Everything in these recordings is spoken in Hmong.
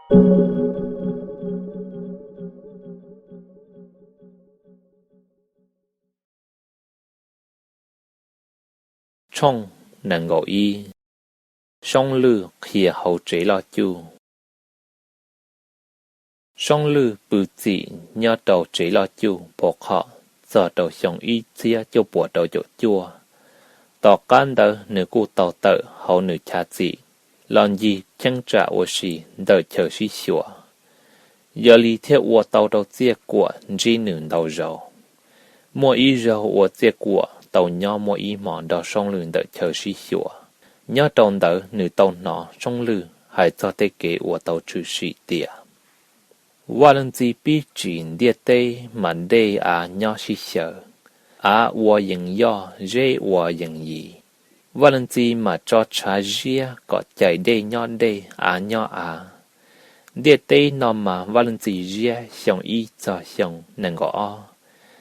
Tshooj nees nkaum ib. Soob Lwj qhia hauv tsev loj cuj. Soob Lwj pw txim nyob rau tsev loj cuj pov qhom txog rau xyoo ib txhiab cuaj puas rau caum cuaj. Tom qab ntawd nws kuj tau tawm hauv nws chav txim los ncig cheeb tsam ua si ntawm chaw sib xyuas, yog li thiaj ua tau rau Txiaj Kuam ntsib nws ntau zaus. Muaj ib zaug uas Txiaj Kuam tau nyob muaj ib hmos nrog Soob Lwj ntawm chaw sib xyuas. Nyob rau ntawd nws tau hnov Soob Lwj hais txog tej kev uas tau tshwm sim tias Vaj Leej Txiv pib tsim ntiaj teb mas dej av nyob sib xyaw, av ua yees yoj zeb ua yees yis. Vaj Leej Txiv mas tso tshav ziab kom cais dej nyob dej av nyob av. Ntiaj teb no mas Vaj Leej Txiv ziab xyoo ib txog xyoo nees nkaum ob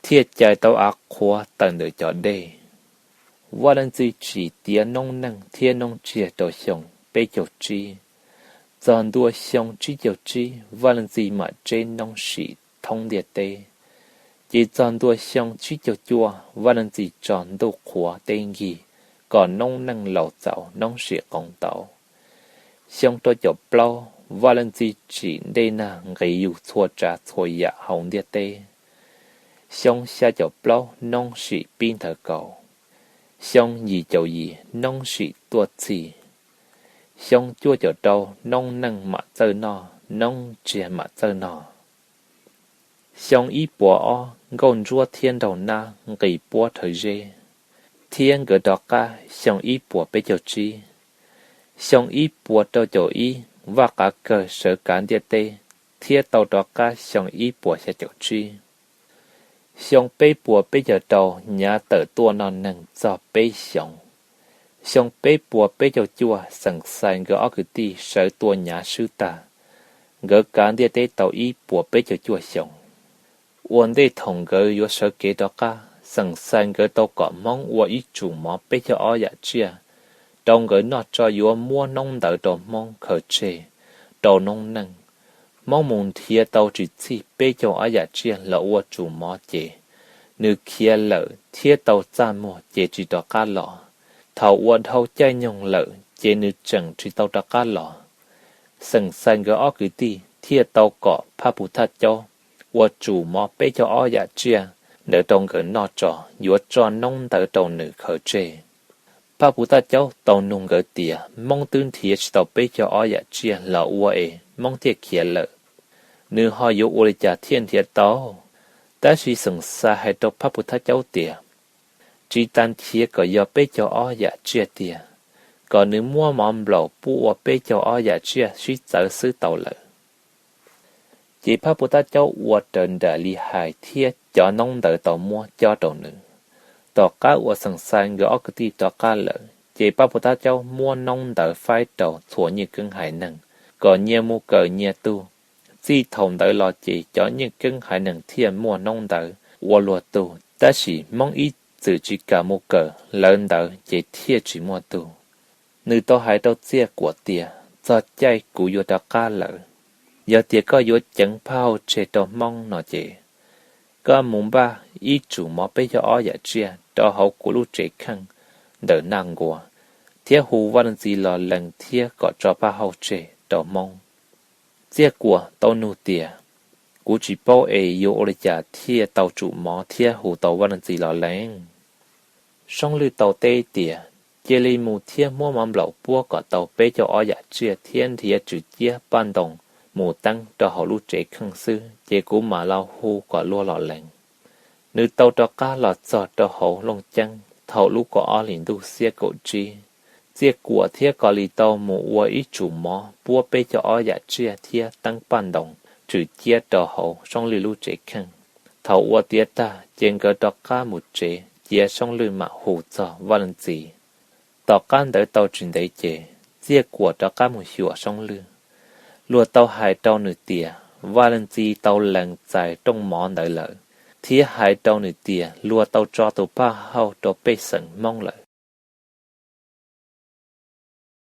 thiaj cais tau av qhuav tawm ntawm cov dej. Vaj Leej Txiv tsim tiav noob neej thiab noob tsiaj rau xyoo peb caug tsib. Txog ntua xyoo tsib caug tsib Vaj Leej Txiv mam tseb noob sim thoob ntiaj teb. Ces txog ntua xyoo tsib caug cuaj Vaj Leej Txiv tso ntuj qhuav teb nkig kom noob neej laus txaus noob sim qoov tau. Xyoo rau caum plaub Vaj Leej Txiv tsim dej nag nqis yug txhua tsav txhua yam hauv ntiaj teb. Xyoo xya caum plaub noob sim pib nthawv kaus. Xyoo yim caum yim noob sim tuaj txhij. Xyoo cuaj caum rau noob neej mam txawj noj, noob tsiaj mam txawj noj. Xyoo ib puas ob nkauj ntsuab thiab nraug nab nqis puab rhawv zeb, thiab nkawd rov qab xyoo ib puas peb caug tsib. Xyoo ib puas rau caum ib Vaj Qav Kawg sawv kav ntiaj teb thiab tau rov qab xyoo ib puas xya caum tsib. Xyoo peb puas peb caug rau Nyav tawm tuaj noj neeg txog peb xyoos. Xyoo peb puas peb caug cuaj Xeem Xais nkawd ob kwv tij sawv tua Nyav swb tag. Nkawd kav ntiaj teb tau ib puas peb caug cuaj xyoos. Ua ntej thaum nkawd yuav sawv kev rov qab, Xeem Xais nkawd tau kom Hmoob ua ib tsum mov peb caug ob yam tsiaj rau nkawd noj tso yuav muab noob ntawd rau Hmoob khaws tseg rau noob neej. Hmoob mus nrhiav tau tsis txhij peb caug ob yam tsiaj los ua tsum mov ces nws khiav lawm thiab tau txaj muag ces tsis rov qab los. Thaum ua dhau caij nyoog lawm ces nws tseem tsis tau rov qab los. Xeem Xais nkawd ob kwv tij thiaj tau kom Phaj Pug Thaj Caub ua tsum mov peb caug ob yam tsiaj ntawd rau nkawd noj tso, yuav tso noob ntawd rau nws khaws tseg. Phaj Pug Thaj Caub tau nug nkawd tias Hmoob twb nrhiav tsis tau peb caug ob yam tsiaj los ua es Hmoob thiaj khiav lawm, nws ho yuav ua li cas thiaj nrhiav tau? Tab sis Xeem Xais hais rau Phaj Pug Thaj Caub tias tsis tas nrhiav kom yog peb caug ob yam tsiaj tiag, kom nws muab mov nplaum pub ua peb caug ob yam tsiaj sib txawv xwb tau lawm. Ces Phaj Pug Thaj Caub ua raws nraim li hais thiab cov noob ntawd tau muab cob rau nws. Tom qab uas Xeem Xais nkawd ob kwv tij rov qab lawm ces Phaj Pug Thaj Caub muab noob ntawd faib rau txhua nyiaj keeb haiv neeg kom nyias mus kawm nyias tug. Txij thaum ntawd los ces cov nyiaj keeb haiv neeg thiaj muaj noob ntawd ua luag tug, tab sis Hmoob ib txwm tsis kam mus kawm lawv ntawd ces thiaj tsis muaj tug. Nws tau hais rau Txiaj Kuam tias txog caij kuv yuav rov qab lawm, yog tias koj yuav ceev Phaj Hauj tseg rau Hmoob no ces koj mus npaj ib tsum mov peb caug ob yam tsiaj rau hauv kuv lub tsev kheej ntawm Naj Nkuas, thiab hu Vaj Leej Txiv los lees thiab kom tso Phaj Hauj tseg rau Hmoob. Txiaj Kuam tau nug tias kuv tsis paub es yuav ua li cas thiaj tau tsum mov thiab hu tau Vaj Leej Txiv los lees? Soob Lwj tau teb tias cia li mus thiab muab mov nplaum puab kom tau peb caug ob yam tsiaj thiab nrhiav tswm ciab paj ntoos mus teeb rau hauv lub tsev kheej xwb ces kuv mam los hu kom luag los lees. Nws tau rov qab los txog rau hauv Looj Ceeb thaum lub kaum ob hlis ntuj xiab kaum tsib. Txiaj Kuam thiab Kos Lis tau mus ua ib tsum mov puab peb caug ob yam tsiaj thiab teeb paj ntoos tswm ciab rau hauv Soob Lwj lub tsev kheej. Thaum ua tiav tag ces nkawd rov qab mus tsev cia Soob Lwj mam hu txog Vaj Leej Txiv. Tom qab ntawd tau tsis ntev ces Txiaj Kuam rov qab mus xyuas Soob Lwj. Luag tau hais rau nws tias Vaj Leej Txiv tau lees txais rooj mov ntawd lawm, thiab hais rau nws tias luag tau tso tus Phaj Hauj rau pej xeem Hmoob lawm.